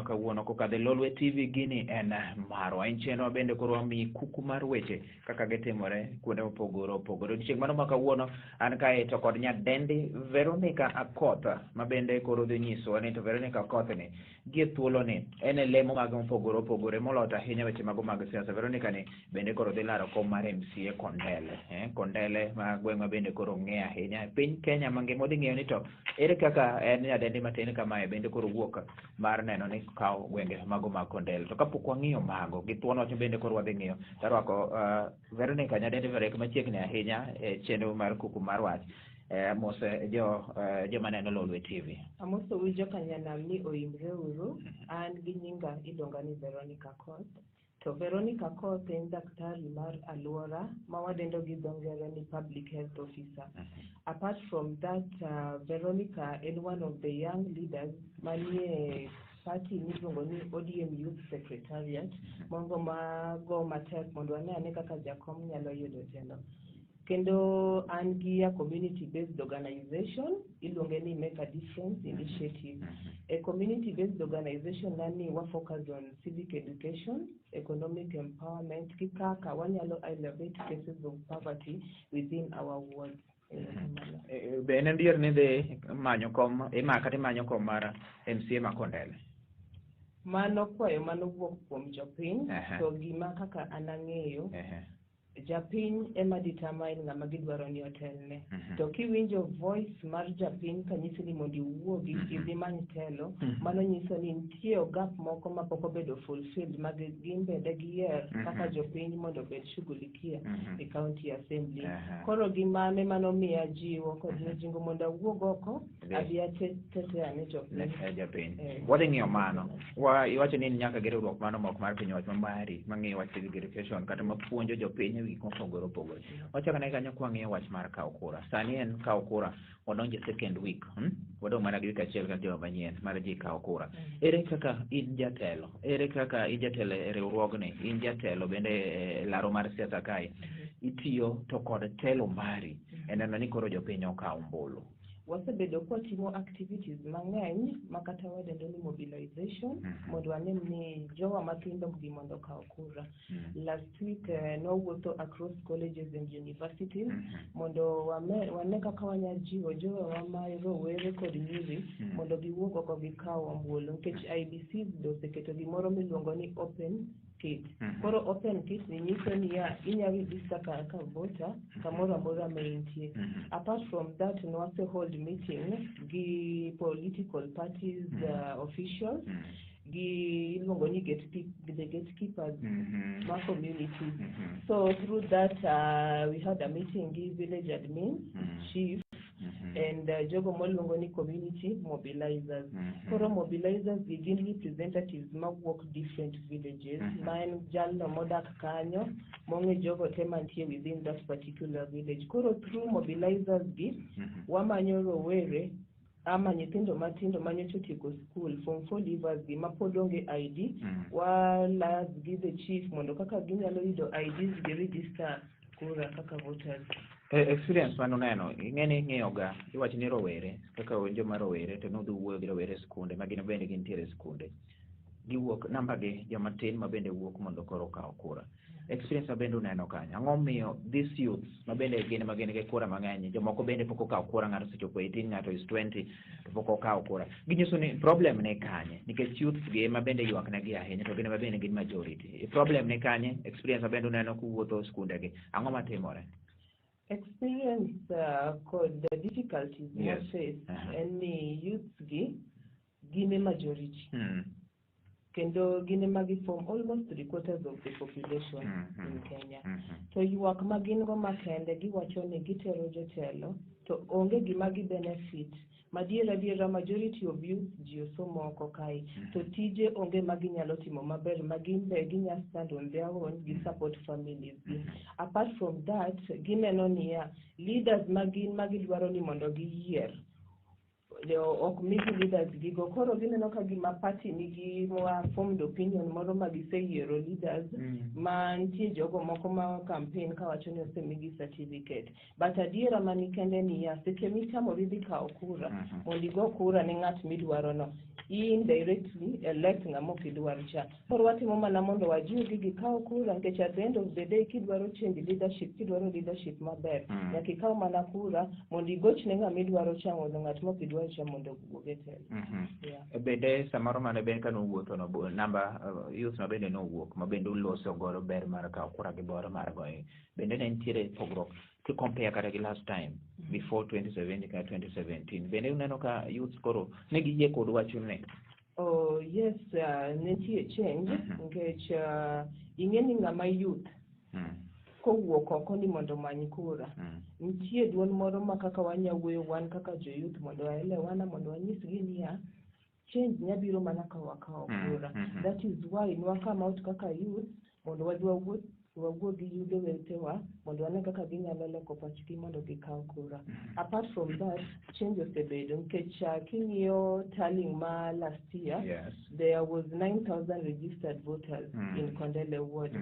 Kawuono kokadho e Lolwe TV, gini en marwa. En chenro bende koro wamiyi kuku mar weche kaka gitimore kuonde mopogore opogore. Odiochieng' mano ma kawuono an kae to kod nyadendi Veronica Akoth, ma bende koro dhi nyisowa ni to Veronica Akoth ni gie thuoloni en e lemo mag mopogore opogore, moloyo to ahinya weche mago mag siasa. Veronica ni bende koro dhi laro kom mar MCA Kondele, Kondele ma gweng'wa bende koro ng'e ahinya e piny Kenya mangima. Odhi ng'eyo ni to ere kaka en nyadendi matin kamae bende koro wuok mar neno ni kawo gwenge mago mag Kondele. To kapok wang'iyo mago gi thuon wach bende koro wadhi ng'iyo, tarwako Veronica, nyadendi Veronica, machiegni ahinya e chenro mar kuku mar wach. Mos jo joma neno Lolwe TV. Amosou joka nyanam ni oimre uru. An gi nyinga iluonga ni Veronica Koth. To Veronica Koth en daktari mar alwora ma wadendo gi dho ngere ni public health officer. Apart from that, Veronica en one of the young leaders manie party miluongo ni ODM Youth Secretariat, mogo mago matek mondo wane ane kaka jakom nyalo yudo telo. Kendo an gi a community based organization iluonge ni Make a Difference Initiative. A community based organization nani wa focus on civic education, economic empowerment gi kaka wanyalo elevate cases of poverty within our wards. Erokamano. Be en adier ni dhi manyo kom ima kata imanyo kom mar MCA ma Kondele? Mano kwayo manowuok kuom jopiny. To gima kaka an ang'eyo, japiny ema determine ng'ama gidwaro ni otelne. To kiwinjo voice mar japiny kanyisi ni mondo iwuogi idhi many telo, mano nyiso ni nitie gap moko mapok obedo fulfilled ma gin bende giyier kaka jopiny mondo obed shughulikia e county assembly. Koro gi mano ema nomiya jiwo kod mijingo mondo awuog oko adhi atetea ne jopiny. Ne jopiny. Eh. Wadhi ng'iyo mano. Wa iwacho ni in nyaka gi riwruok mano mok mar piny owacho ma mari mang'iyo wach civic education kata mapuonjo jopiny e wi gik mopogore opogore. Wachako ane kanyo kwang'iyo wach mar kawo kura. Sani en kawo kura, wadonjo e second week. Wadong' mana gi wik achiel kata juma manyien mar ji kawo kura. Ere kaka in jatelo? Ere kaka in jatelo e riwruogni? In jatelo bende e laro mar siasa kae. Itiyo to kod telo mari e neno ni koro jopiny okawo ombulu. Wasebedo kwatimo activities mang'eny ma kata wadendo ni mobilization mondo wane ni jowa mathindo gi mondo okaw kura. Last week nwawuotho across colleges and universities mondo wane kaka wanya jiwo jowa ma rowere kod nyiri mondo giwuog oko gikaw ombulu, nikech IEBC be oseketo gimoro miluongo ni open kit. Koro open kit ni nyiso niya, inya register kaka voter kamoro amora ma intie. Apart from that, nwase hold meeting gi political parties officials gi iluongo ni the gatekeepers ma communities. So through that, we had a meeting gi village admins, chief and jogo moluongo ni community mobilizers. Koro mobilizers gi gin representatives mawuok different villages, ma en jalno modak kanyo mong'e jogo te mantie within that particular village. Koro through mobilizers gi wamanyo rowere ama nyithindo matindo manyocha otieko school, form four leavers gi mapod onge ID. Wa liaise gi the chief mondo kaka ginyalo yudo IDs gi register kura kaka voters. Experience mane uneno, ing'e ni ing'iyo ga, iwacho ni rowere, kaka un joma rowere to nudhi wuoyo gi rowere e skunde, ma gin bende gintiere e skunde. Giwuok, namba gi joma tin ma bende wuok mondo koro okaw kura. Experience ma bende uneno kanyo, ang'o miyo these youths ma bende gin ma gin gi kura mang'eny, jomoko bende pok okawo kura, ng'ato osechopo 18, ng'ato is 20, to pok okawo kura. Ginyiso ni problem ni kanye, nikech youths gi ema bende ywak negi ahinya, to gin ema bende gin majority. Problem ni kanye, experience ma bende uneno kuwuotho skunde gi, ang'o matimore? Experience kod the difficulties face en ni youths gi gin e majority kendo gin ema giform almost three quarters of the population in Kenya. To ywak ma gin go makende, giwacho ni gitero jotelo to onge gima gi benefit. Madier adiera, majority of youth ji osomo oko kae to tije onge ma ginyalo timo maber ma gin be ginya stand on their own gi support families gi. Apart from that, gineno niya, leaders ma gin ma gidwaro ni mondo giyier Ok migi leaders gigo, koro gineno ka gima party nigi ma formed opinion moro ma giseyiero leaders ma nitie jogo moko ma campaign kawacho ni osemigi certificate, but adiera mani kende niya, seche mitamori dhi kawo kura mondo igo kura ne ng'at midwaro no, in directly elect ng'ama ok idwar cha. Koro watimo mana mondo wajiwgi gikaw kura, nikech at the end of the day, kidwaro change leadership, kidwaro leadership maber, nyaka ikaw mana kura mondo igoch ne ng'ama idwaro cha, mondo ng'at mok idwar cha mondo owuog e telo. Yeah. Bende samoro mane ben ka nowuotho no, namba youth ma bende nowuok ma bende uloso godo ber mar kawo kura gi bor mar goyo, bende ne nitiere pogruok ki compare kata gi last time before 2017 kata 2017? Bende uneno ka youth koro ne giyie kod wachne? Oh yes, nitie change, nikech ing'e ni ng'ama youth kowuok oko ni mondo omany kura, nitie duol moro ma kaka wanya wuoyo wan kaka jo youth mondo waelewana, mondo wanyisgi niya, change nyabiro mana ka wakawo kura. That is why nwa come out kaka youth mondo wadhi wawuoth, wawuo gi yudhe wetewa mondo wane kaka ginyalo loko pachgi mondo gikaw kura. Apart from that, change osebedo nikech king'iyo tallying ma last year, there was 9000 registered voters in Kondele ward.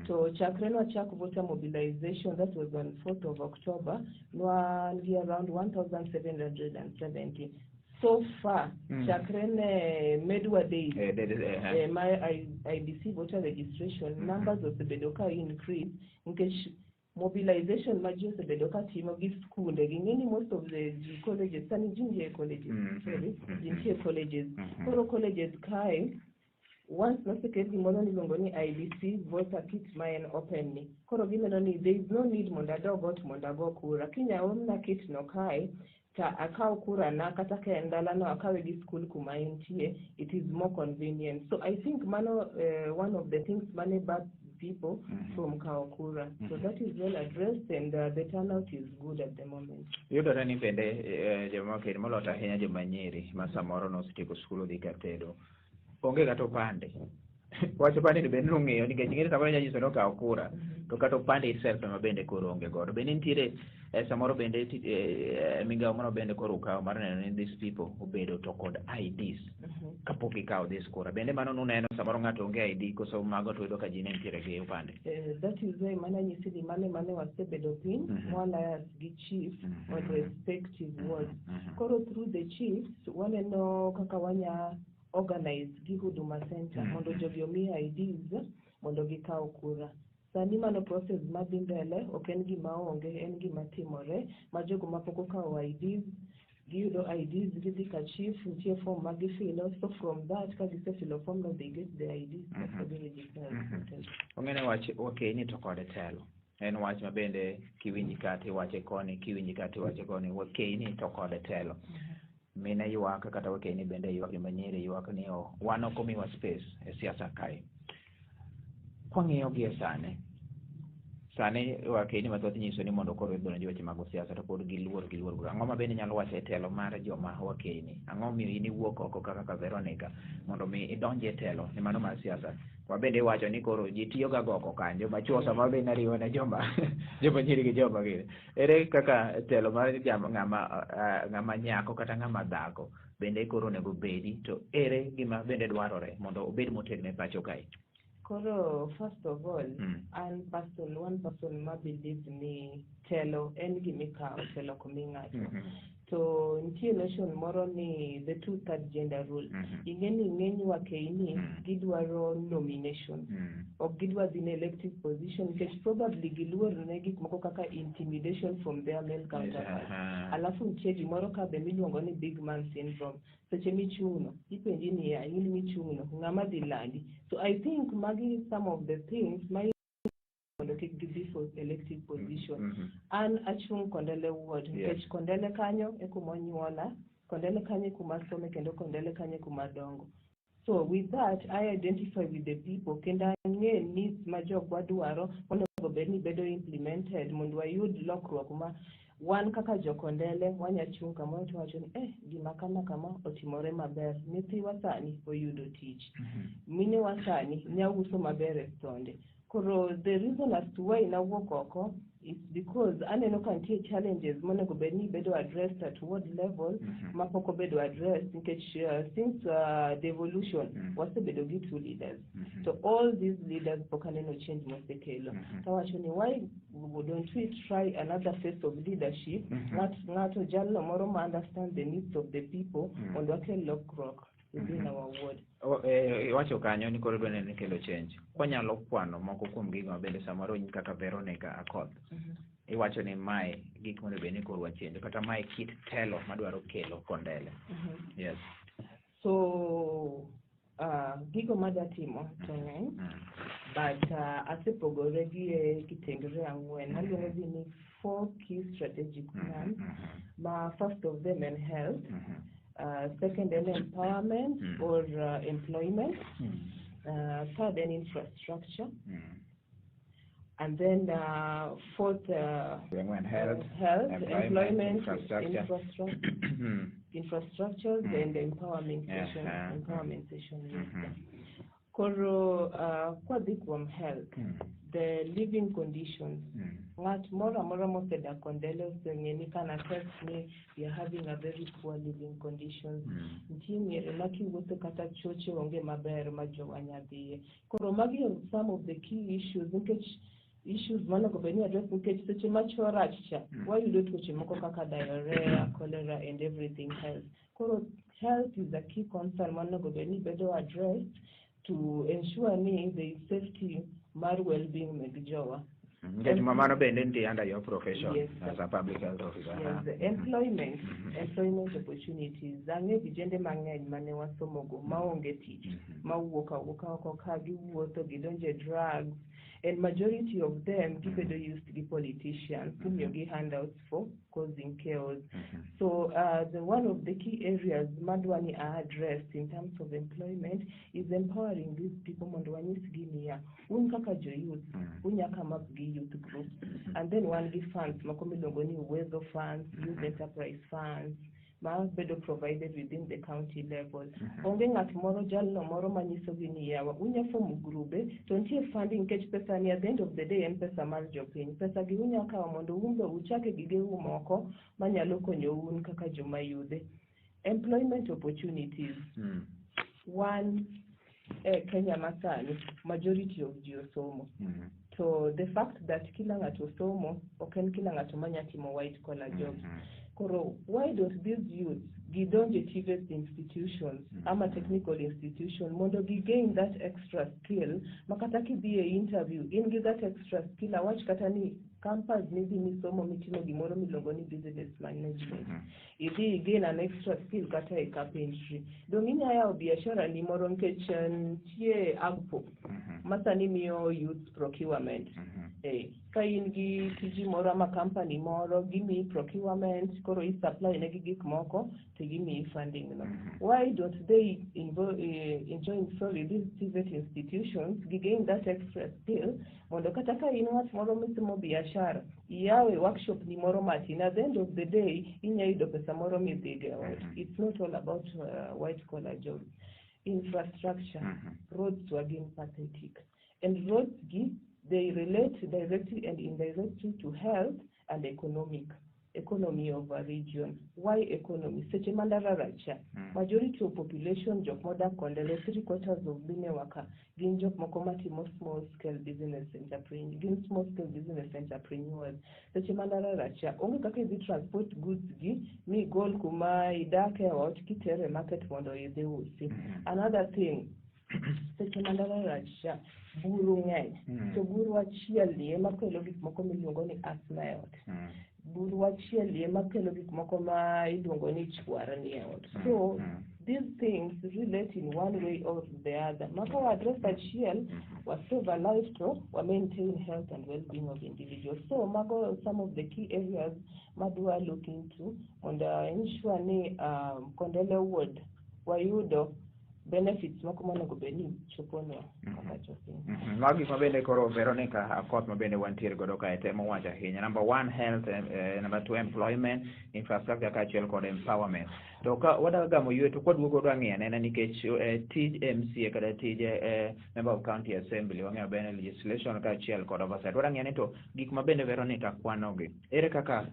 To chakre nwachak voter mobilization, that was on 4th of October, nwan gi around 1770 so far. Chakre ne medwa days ma IEBC voter registration, numbers osebedo ka increase nikech mobilization ma ji osebedo ka timo gi skunde. Ging'e ni most of the ji colleges sani, ji nitie e colleges, sorry, ji nitie e colleges. Koro colleges kae, once noseket gimoro miluongo ni IEBC voter kit ma en open ni, koro gineno ni there is no need mondo adog ot mondo ago kura. Kinya omna kit no kae ta akaw kura na, kata ka en dalano, akawe gi skul kuma entie, it is more convenient. So I think mano one of the things mane bad people from kawo kura. So that is well addressed and the turnout is good at the moment. Yudore ni bende joma oket moloyo ahinya joma nyiri ma samoro nosetieko skul odhi ka tedo onge kata opande. Wach opande ni bende nong'eyo, nikech ing'e ni samoro inya nyiso ni okawo kura to kata opande itself ema bende koro onge godo. Bende nitiere samoro bende migawo moro bende koro ukawo mar neno ni these people obedo to kod IDs kapok gikawo this kura? Bende mano nuneno samoro ng'ato onge ID koso mago to yudo ka ji ne nitiere gi opande? That is why mana nyisi ni mane wasebedo piny mwaliaise gi chief on respective wards. Koro through the chiefs waneno kaka wanya organize gi Huduma Center mondo jogi omi IDs mondo gikaw kura. Sani mano process madhi mbele, ok en gima onge, en gima timore ma jogo mapok okawo IDs giyudo IDs, gidhi ka chief, nitie form ma gifilo. So from that, ka gisefilo form no, they get the IDs kasto gi register as voters. Ong'ene wach wakeni to kod telo en wach ma bende kiwinji ka tiwache koni, kiwinji ka tiwache koni. Wakeni to kod telo, mine ywak kata wakeni bende ywak, joma nyiri ywak ni o wan ok omiwa space e siasa kae. Kwang'iyo gi e sani, sani wakeni mathoth nyiso ni mondo koro idonj weche mag siasa to pod giluor, giluor. Ang'o ma bende nyalo wacho e telo mar joma wakeni? Ang'o miyo in iwuok oko kaka Veronica mondo mi idonj e telo ni mano mar siasa? Wabende iwacho ni koro ji tiyo ga goko kanyo machuo sama bende ariwo ne joma nyiri gi joma gini. Ere kaka telo mar ng'ama nyako kata ng'ama dhako bende koro onego bedi, to ere gima bende dwarore mondo obed motegno e pacho kae? Koro first of all, an person, one person ma believe ni telo en gimikawo, telo ok mi ng'ato. To nitie notion moro ni the two third gender rule. Ing'e ni ng'eny wakeini gidwaro nomination, ok gidwa dhi ne elective position nikech probably giluor ne gik moko kaka intimidation from their male counterparts. Alafu nitie gimoro ka be miluongo ni big man syndrome. Seche michung'no, ipenji niya, in michung'no, ng'ama dhi landi? So I think magi some of the things ma mondo kik gidhi for elective position. An achung' Kondele ward nikech Kondele kanyo e kuma onyuola, Kondele kanyo e kuma asome, kendo Kondele kanyo e kuma adongo. So with that, I identify with the people kendo ang'e needs ma jogwa dwaro monego bed ni bedo implemented mondo wayud lokruok ma wan kaka jokondele wanya chung' kamoro to wacho ni gima kama kama otimore maber, nyithiwa sani oyudo tich, minewa sani nya uso maber e stonde. Koro the reason as to why nawuok oko. It's because aneno ka nitie challenges monego bed ni bedo addressed at ward level mapok obedo addressed nikech since devolution wasebedo gi two leaders, to all these leaders pok aneno change mosekelo. Tawacho ni why don't we try another phase of leadership? Ng'ato jalno moro ma understand the needs of the people mondo wakel lokruok within our ward. Iwacho kanyo ni koro idwa ni kelo change. Kwanyalo kwano moko kuom gigo mabende samoro in kaka Veronica Akoth iwacho ni mae gik monego bed ni koro wachange, kata mae kit telo madwaro kelo Kondele. Yes. So gigo madwa timo to ng'eny, but asepogore gi e kitengre ang'wen. Aluongo gi ni four key strategic plans, ma first of them en health, second en empowerment or employment, third en infrastructure, and then fourth Ang'wen: health, health, employment, employment, infrastructure. Infrastructure, infrastructures and empowerment session, empowerment session, yes. Koro kwadhi kuom health, the living conditions, ng'at moro amora mosedak Kondele oseng'e ni kana test ni we are having a very poor living conditions. Nitie miere ma kiwuotho kata choche onge maber ma jowa nya dhiye. Koro magi are some of the key issues, nikech issues monego bed ni address, nikech seche ma cho rach cha wayudo tuoche moko kaka diarrhea, cholera and everything else. Koro health is a key concern monego bed ni bedo addressed to ensure ni there is safety mar well-being meg jowa. Nikech mano bende nitie under your profession Yes, as a public health officer. Yes, employment, employment opportunities. Ang'e vijende mang'eny mane wasomogo maonge tich, mawuok awuoka oko ka giwuotho gidonjo e drugs, and majority of them gibedo used gi politicians, imiyogi handouts for causing chaos. So the one of the key areas madwa ni a address in terms of employment is empowering these people mondo wanyisgi niya, un kaka jo youth unya come up gi youth groups, and then wan gi funds moko miluongo ni Uwezo funds, youth enterprise funds ma bedo provided within the county level. Onge ng'at moro jalno moro manyisogi ni yawa unya form grube to nitie funding, nikech pesa ni at the end of the day en pesa mar jopiny. Pesa gi unya kawo mondo un be uchake gigeu moko manyalo konyo un kaka joma yudhe. Employment opportunities, wan e Kenya masani majority of ji osomo, to the fact that kila ng'ato somo ok en kila ng'ato manya timo white collar jobs. Koro why don't these youths gidonje TVET institutions ama technical institution mondo gi gain that extra skill ma kata kidhi e interview in gi that extra skill? Awach kata ni campus nidhi misomo mitimo gimoro miluongo ni business management, idhi igain an extra skill kata e carpentry, dong inya yawo biashara ni moro, nikech nitie AGPO ma sani miyo youth procurement. Ka in gi tiji moro ama company moro, gimiyi procurement, koro i supply negi gik moko to gimiyi funding no. Why don't they join, sorry, these TVET institutions, gi gain that extra skill mondo kata ka in ng'at moro mitimo biashara, iyawe workshop ni moro matin, at the end of the day inya yudo pesa moro midhigo e ot. It's not all about white collar jobs. Infrastructure, roads were gin pathetic, and roads gi they relate directly and indirectly to health and economic economy of a region. Why economy? Seche ma ndara rach cha, majority of population, jok modak Kondele, three quarters of minewa ka gin jok moko matimo small scale business entrepreneur, gin small scale business entrepreneurs. Seche ma ndara rach cha, onge kaka idhi transport goods gi migol kuma idake e ot kitere market mondo idhi usi. Another thing, seche ma ndara rach cha, buru ng'eny, to buru achiel ni ema kelo gik moko miluongo ni asthma e ot. Buru achiel ni ema kelo gik moko ma iluongo ni chwarni e ot. So these things relate in one way or the other. Ma ka wa address achiel, wa save a life to wa maintain health and well-being of individuals. So mago some of the key areas madwa look into mondo ensure ni Kondele ward wayudo Benefits moko monego bed ni choponwa kaka jopiny. Mago gik mabende koro Veronica Akoth mabende wantiere godo kae temo wacho ahinya. Number one, health, number two, employment, infrastructure kaachiel kod empowerment. To ka wadwa gamo yweyo to kwaduogo wadwa ng'iyo anena nikech tij MCA kata tij member of county assembly, wang'eyo bende legislation kaachiel kod oversight. Wadwa ng'iyo ni to gik mabende Veronica kwanogi, ere kaka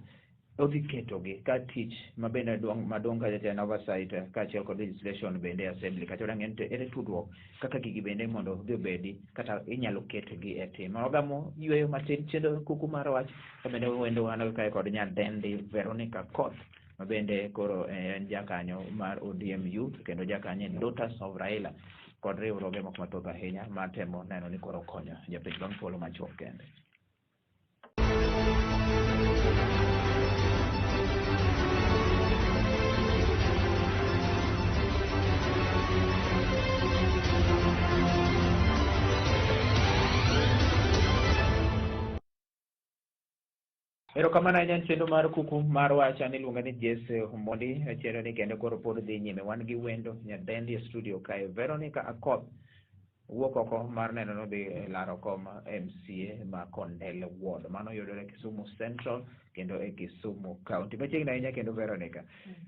odhi ketogi ka tich mabende maduong' kacha en oversight kaachiel kod legislation bende e assembly kacha. Wadwa ng'iyo ni to ere tudruok kaka gigi bende mondo odhi obedi kata inyalo ketgi e tim. Wagamo yweyo matin, chenro kuku mar wach ka bende wendo wan kae kod nyadendi Veronica Akoth, mabende koro en jakanyo mar ODM Youth kendo jakanyo e Daughters of Raila kod riwruoge moko mathoth ahinya matemo neno ni koro konyo jopiny bang' thuolo machuok kende. Erokamano ahinya. En chenro mar kuku mar wach. An iluonga ni Jesse Omondi. Chenro ni kendo koro pod dhi nyime. Wan gi wendo nyadendi e studio kae, Veronica Akoth, wuok oko mar neno nodhi laro kom MCA ma Kondele Ward. Mano yudore Kisumu Central kendo e Kisumu County. Machiegni ahinya kendo, Veronica.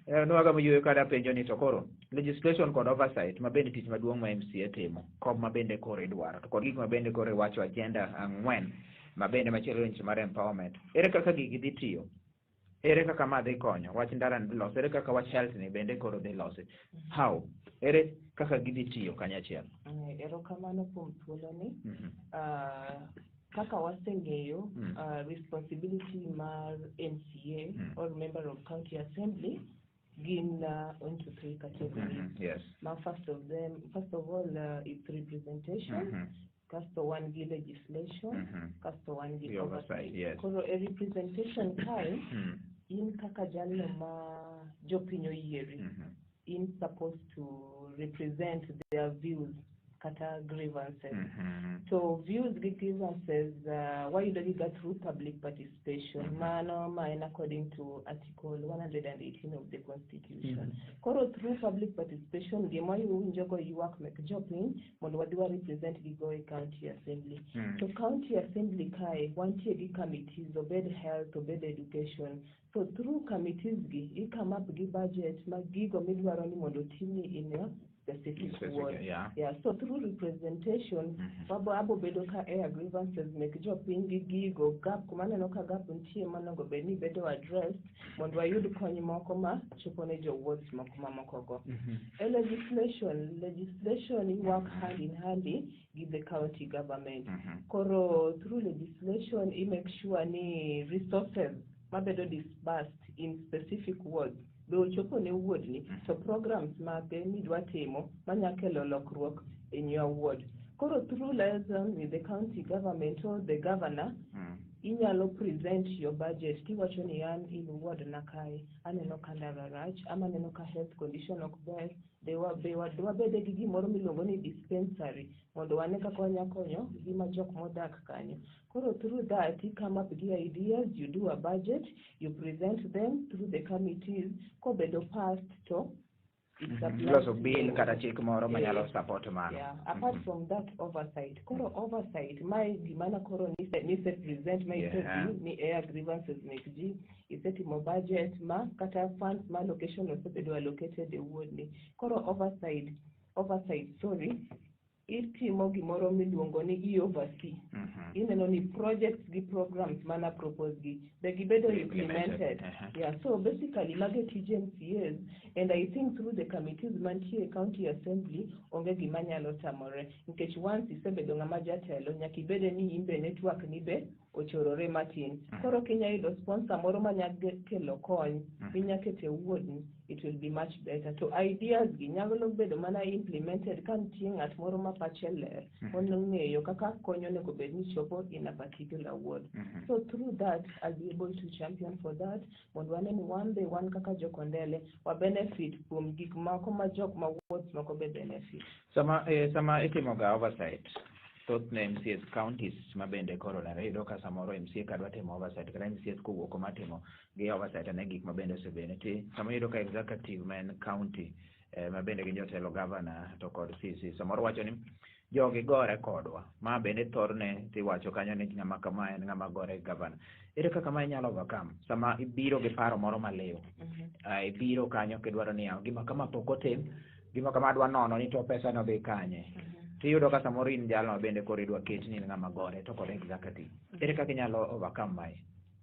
Nwagamo yueyo kada penjo ni to koro legislation kod oversight ma bende tich maduong' ma MCA timo, kom ma bende koro idwaro to kod gik ma bende koro iwacho, agenda 4 ma bende machielo en mar empowerment. Ere kaka gigi dhi tiyo? Ere kaka ma dhi konyo? Wach ndara ni dhi loso. Ere kaka wach health ni bende koro dhi losi? How? Ere kaka gidhi tiyo kanyachiel? Erokamano kuom thuoloni. Kaka waseng'eyo, responsibility mar MCA or member of county assembly gin into three categories. Ma first of them, first of all, it's representation. Kasto wan gi legislation. Kasto wan gi The oversight, yes. Koro e representation kae, in kaka jalno ma jopiny oyieri, in supposed to represent their views kata grievances. To views gi grievances wayudo giga through public participation. Mano ma en according to Article 118 of the Constitution. Koro through public participation, gima iwinjo go ywak mek jopiny mondo wadhi wa represent gigo e county assembly. To county assembly kae wantie gi committees, obed health, obed education. So through committees gi, i come up gi budget mag gigo midwaro ni mondo otimni in your specific Specific, ward. Yeah, so through representation, wabo abo bedo ka air grievances mek jopiny gi gigo gap kuma aneno ka gap nitie monego bed ni bedo addressed mondo wayud kony moko ma chopo ne jo wards moko mamoko go. E legislation, i work hand in hand gi the county government. Koro through legislation i make sure ni resources mabedo disbursed in specific wards be ochopo ne ward ni, to programs mage midwa timo manya kelo lokruok in your ward. Koro through liaison with the county government or the governor, inyalo present your budget tiwacho ni an in ward na kae aneno ka ndara rach ama aneno ka health condition ok ber, be wabede gi gimoro miluongo ni dispensary mondo wane kaka wanya konyo ngima jok modak kanyo. Koro through that you come up gi ideas, you do a budget, you present them through the committees, kobedo passed to it's applied Iloso to bill kata chik moro manyalo Eh, support mano. Yeah, apart from that, oversight. Koro oversight, mae gimana koro nise present ma isedhi ni air grievances mek ji, isetimo budget ma kata funds ma allocation osebedo allocated e ward ni. Koro oversight, sorry, itimo gimoro miluongo ni i-oversee. Ineno ni projects gi programs mana propose gi be gibedo Implemented. implemented. Yeah, so basically mago e tij MCAs, and I think through the committees mantie e county assembly onge gima nyalo tamore nikech once isebedo ng'ama jatelo, nyaka ibede ni in be network ni be ochorore matin. Koro kinya yudo sponsor moro manya kelo kony minya keto e ward ni, it will be much better. To ideas gi nyalo bedo mana implemented ka nitie ng'at moro ma pache ler, ong'eyo kaka kony onego bed ni chopo in a particular ward. So through that I'll be able to champion for that mondo wane ni wan be wan kaka jokondele wa benefit kuom gik moko ma jok ma wards moko be benefit. Sama itimo ga oversight, thothne MCAs counties ma bende koro neno, iyudo ka samoro MCA kadwa timo oversight kata MCAs kowuok kuma timo gi oversight ane gik ma bende osebedo nitie, sama iyudo ka executive ma en county. Ma bende gin jotelo, gavana to kod CC, samoro wacho ni jogi gore kodwa. Ma bende thorne tiwacho kanyo ni ng'ama kama en ng'ama gore gi gavana. Ere kaka ma inyalo overcome sama ibiro gi paro moro maliw? Ibiro kanyo kidwaro ni yaw gima kama pok otim, gima kama adwa nono ni to pesa no dhi kanye. Tiyudo ka samoro in jalno ma bende koro idwa ket ni in ng'ama gore to kod executive. Ere kaka inyalo overcome mae?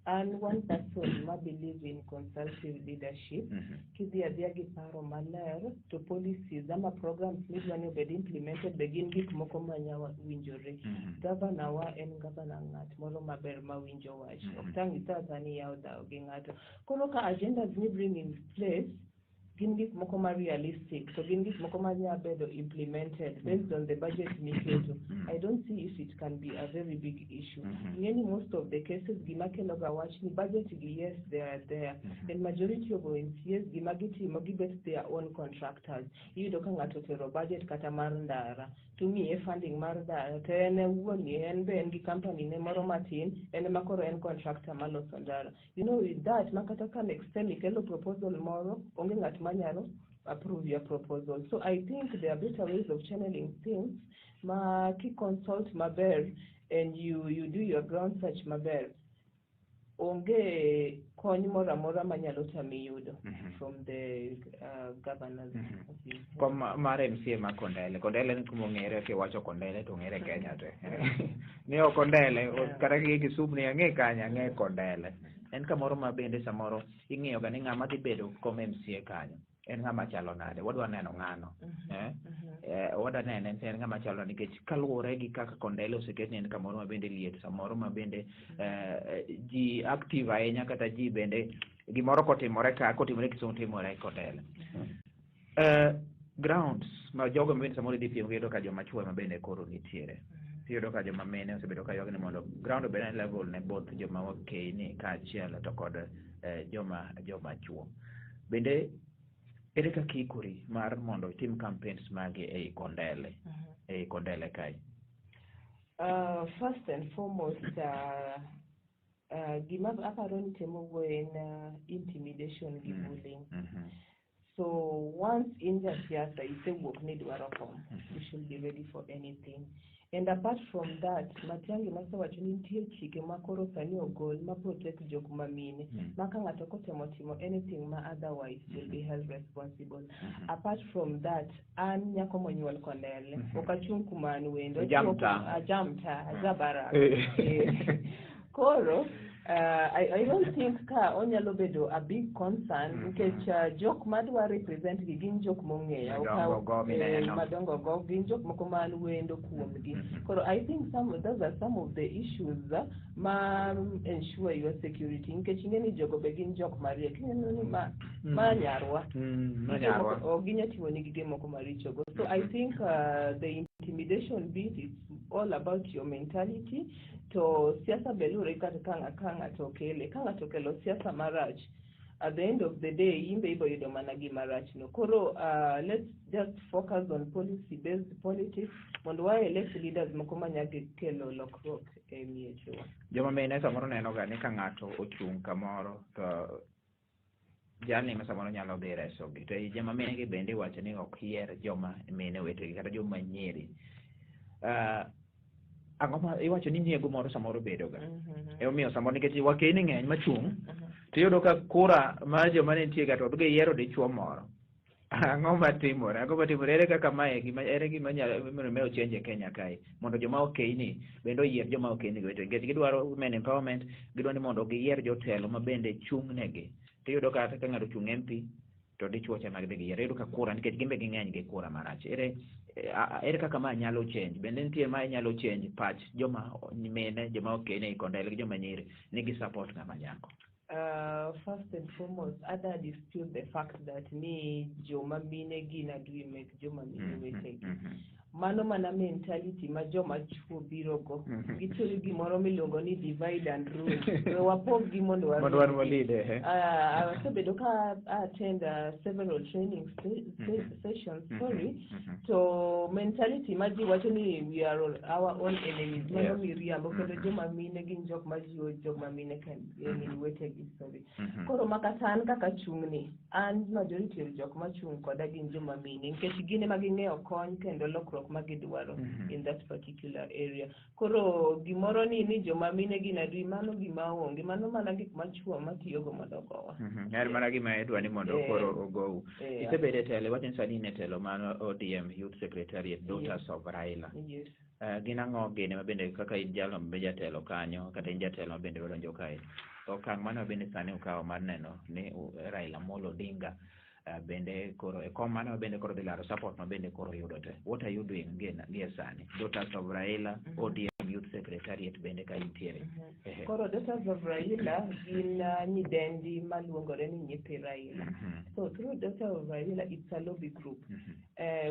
An one person ma believe in consultative leadership. Kidhi adhiya gi paro maler to policies ama programs midwa ni obed implemented be gin gik moko manya winjore. Gavana wa en gavana ng'at moro maber mawinjo wach. Ok tang' itho atha ni iyawo dhawo gi ng'ato. Koro ka agendas mi bring in place gin gik moko ma realistic, to gin gik moko ma nya bedo implemented based on the budget miketo, I don't see if it can be a very big issue. Ing'e ni most of the cases gima kelo ga wach ni budget gi, yes, they are there, and majority of MCAs gima gitimo, gibet their own contractors. Iyudo ka ng'ato otero budget kata mar ndara, to miye funding mar ndara, to en owuon en be en gi company ne moro matin, en ema koro en contractor maloso ndara. With that, ma kata ka next time ikelo proposal moro, onge ng'at manyalo approve your proposal. So I think there are better ways of channeling things ma ki consult maber and you do your ground search maber, onge kony moro amora manyalo tami yudo from the governors office. Kom mar MCA ma Kondele. Kondele ni kuma ong'ere, kiwacho Kondele to ong'ere Kenya te. Ni ok Kondele, kata gi Kisumu ni ang'e kanye, ang'e Kondele. En kamoro ma bende samoro ing'iyo ga ni ng'ama dhi bedo kom MCA kanyo en ng'ama chalo nade, wadwa neno ng'ano. Eh? Wadwa nene en ng'ama chalo nade, nikech kaluwore gi kaka Kondele oseket ni en kamoro ma bende liet, samoro ma bende ji active ahinya, kata ji bende gimoro kotimore ka kotimore Kisumu timore Kondele. Grounds ma jogo ma bende samoro idhi piem, iyudo ka joma chuo ema bende koro nitiere. Iyudo ka joma mine osebedo ka ywak ni mondo ground obed e level ne both joma wakeyni kaachiel to kod joma chuo. Bende ere kaka iikori mar mondo itim campaigns magi ei Kondele kae? First and foremost, gima aparo ni temo wuoyo en intimidation gi bullying. So once in jasiasa isewuok ni idwaro kom, you should be ready for anything. And apart from that, Matiang'i nosewacho ni nitie chike ma koro sani ogol ma protect jok ma mine. Ma ka ng'ato kotemo timo anything ma otherwise will be held responsible. Apart from that, an nyako monyuol Kondele, ok achung' kuma an wendo. Ijamta. Ajamta, ajabarak. Koro, I don't think ka onyalo bedo a big concern nikech jok madwa represent gi gin jok mong'eya. Madongo go mineno. Madongo go gin jok moko man wendo kuomgi. Koro I think some those are some of the issues ma ensure your security, nikech ing'e ni jogo be gin jok mariek. Ineno ni ma nyarwa. Ma nyarwa. Ok ginya timo ni gige moko maricho go. So I think the intimidation bit is all about your mentality. To siasa be luwore kata ka ng'ato okele. Ka ng'ato okelo siasa marach, at the end of the day, in be ibo yudo mana gima rach no. Koro let's just focus on policy based politics mondo wa elect leaders moko manya kelo lokruok e miechewa. Joma mine samoro neno ga ni ka ng'ato ochung' kamoro to jalni ma samoro nyalo dhi resogi. To joma mine gi bende iwacho ni ok yier joma mine wetegi kata joma nyiri. Ang'o ma iwacho ni nyiego moro samoro bedo ga? Emomiyo samoro nikech wakeyni ng'eny machung' tiyudo ka kura mar joma ne nitie ga to giyiero dichuo moro. Ang'o matimore? Ang'o matimore? Ere kaka mae gima ere gima nyalo mondo change e Kenya kae mondo joma okeyni bende oyier joma okeyni gi wetegi, nikech gidwaro women empowerment, gidwaro ni mondo giyier jotelo ma bende chung' negi. Tiyudo kata ka ng'ato ochung' MP to dichuo cha ema gidhi giyiero. Iyudo ka kura nikech gin be ging'eny gi kura marach. Ere kaka ma nyalo change? Bende nitie ma nyalo change pach joma mine, joma okeyni ei Kondele gi joma nyiri ni gi support ng'ama nyako? First and foremost, ada dispute the fact that ni joma mine gin adui mek joma mine wetegi. Mano mana mentality ma joma chuo biro go. Gitiyo gi gimoro miluongo ni divide and rule. We wapog gi mondo wa Mondo wan walid, ehe. Asebedo ka attend several training sessions, sorry. To mentality ma ji wacho ni we are our own enemies, mano miriambo. Kendo joma mine gin jok ma jiwo joma mine ken wetegi, sorry. Koro ma kata an kaka chung' an majority of jok machung' koda gin joma mine, nikech gin ema ging'eyo kony kendo lokruok ma gidwaro in that particular area. Koro gimoro ni joma mine gin adui, mano gima onge. Mano mana gik machuo matiyogo mondo ogowa. En mana gima idwa ni mondo koro ogou. Isebedo e telo, iwacho ni sani in e telo mar ODM Youth Secretariat, Daughters of Raila. Yes. Gin ang'o gini ma bende kaka in jalno ma jatelo kanyo, kata in jatelo ma bende odonjo kae, okang' mane ma bende sani ukawo mar neno ni Raila Amolo Odinga bende koro e kom mane ma bende koro dhi laro support ma bende koro yudo te? What are you doing gi e sani, Daughters of Raila, ODM Youth Secretariat bende ka intiere? Ehe. Koro Daughters of Raila gin nyidendi maluongore ni nyithi Raila. So through Daughter of Raila, it's a lobby group.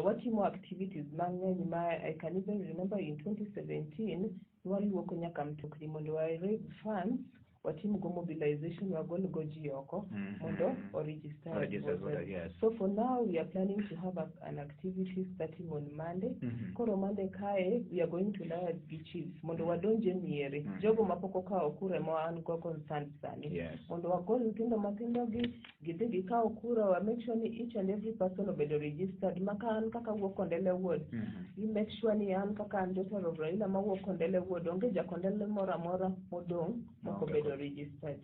Watimo activities mang'eny ma I can even remember in 2017 waluoko nyaka mtokni mondo wa raise funds, watim go mobilization, wagol go ji oko mondo o register as register as voters. Voters, yes. So for now we are planning to have an activity starting on Monday. Koro Monday kae we are going to liaise gi chiefs mondo wadonje miere jogo mapok okawo kura ma an go concerned sani, mondo wagol nyithindo mathindo gi gidhi gikaw kura, wa make sure ni each and every person obedo registered. Ma ka an kaka wuok Kondele Ward, we make sure ni an kaka an daughter of Raila mawuok Kondele Ward, onge ja Kondele moro amora modong' mok Maonge obedo kod. Registered.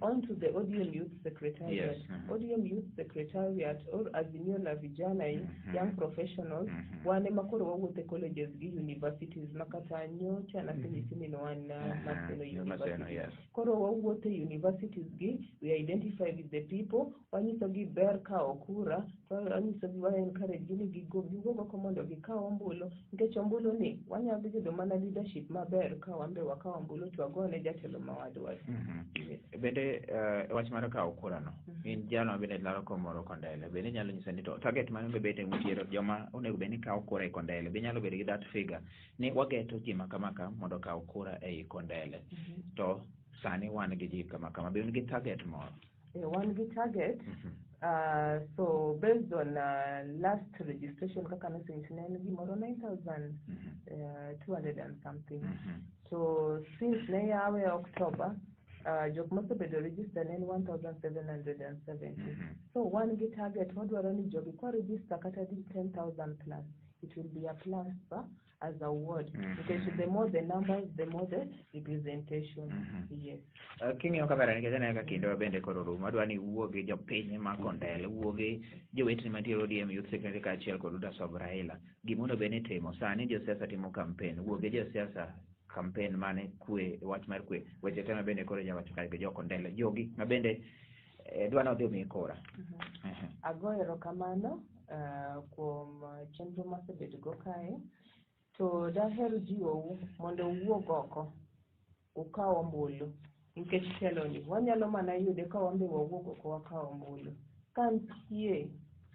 On to the ODM Youth Secretariat. ODM Youth Secretariat or Azimio la Vijana, young professionals, wan ema koro wawuotho e colleges gi universities ma kata nyocha nasenyisi ni ne wan Maseno Maseno, University. Koro wawuotho e universities gi, we identify with the people, wanyisogi ber kawo kura, to wanyisogi, wa encourage gi ni gigo giwuog oko mondo gikaw ombulu, nikech ombulu ni wanyalo yudo mana leadership maber ka wan be wakawo ombulu to wagone jatelo ma wadwaro. Yes. Bende wach mar kawo kura no, in jalo ma bende laro kom moro Kondele, bende inyalo nyisa ni to target mane be bende mutiero joma onego bed ni kawo kura e Kondele, be inyalo bedo gi that figure ni wageto ji ma kama ka mondo okaw kura ei Kondele, to sani wan gi ji kama kama, be un gi target moro? Wan gi target. So based on last registration kaka nosenyisi, ne en gimoro 9,200 and something. So since ne yawe October, jok mosebedo register ne en 1,770. So wan gi target, wadwaro ni jogi kwa register kata di 10,000 plus, it will be a plus pa as a ward. Because the more the numbers, the more the representation. Yes. King'iyo kamera, nikech aneno ka kindewa bende koro rumo, adwa ni iwuo gi jopiny ma Kondele, wuo gi joweteni mantiere ODM Youth Secretary kaachiel kod Daughters of Raila. Gima onego bed ni itimo sani, josiasa timo campaign, wuo gi josiasa, campaign mane kwe, wach mar kwe, weche te ma bende koro ijawacho kae gi jo Kondele, jogi ma bende dwa ni odhi omiyi kura. Ago erokamano kuom chenro masebedo go kae. To daher jiwou mondo uwuog oko, ukaw ombulu. Nikech telo ni wanyalo mana yude ka wan be wawuok oko wakawo ombulu. Ka nitie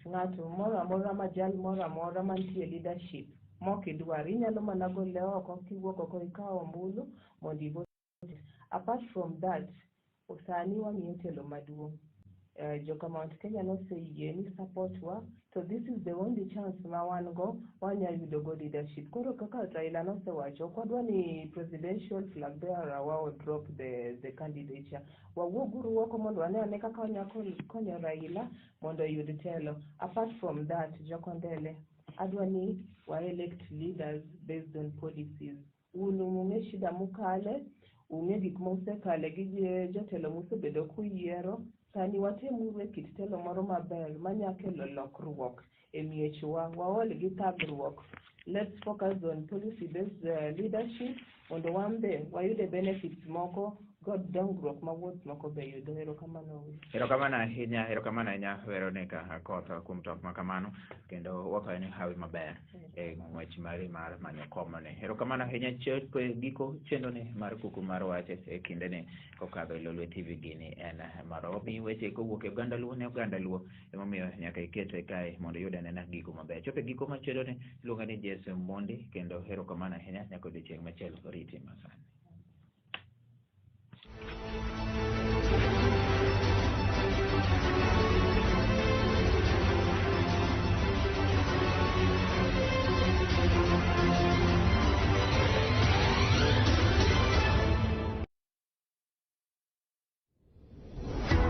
ng'ato moro amora ma jal moro amora mantie e leadership mok idwar, inyalo mana gole oko kiwuok oko ikawo ombulu mondo i vote. Apart from that, sani wang'iyo telo maduong'. Joka Mount Kenya noseyie ni support wa, to this is the only chance ma wan go wanya yudo go leadership. Koro kaka Raila nosewacho, ok wadwa ni presidential flag bearer wa drop the candidature. Wawuoguru oko mondo wane ane kaka wanya konyo Raila mondo oyud telo. Apart from that, Jokondele, adwa ni wa elect leaders based on policies. Un ung'e shida mukale, ung'e gik musekale gi jotelo musebedo kuyiero. Sani watemuru e kit telo moro maber manya kelo lokruok e miechwa. Waol gi thagruok. Let's focus on policy based leadership mondo wan be wayude benefits moko. god dongruok ma wards moko be yudo. Erokamano. Erokamano ahinya, erokamano ahinya Veronica Akoth kuom twak ma kamano, kendo wakwayo ni hawi maber e ng'wech mari mar manyo komni. Erokamano ahinya. Chopo e giko chenroni mar kuku mar wach e kindeni kokadho e Lolwe TV. Gini en marwa wamiyi weche kowuok e oganda Luo ne oganda Luo, emomiyo nyaka ikete kae mondo iyud anena gigo maber. Chopo e giko mar chenroni, iluonga ni Jason Mondi, kendo erokamano ahinya nyaka odiochieng' machielo riti masani.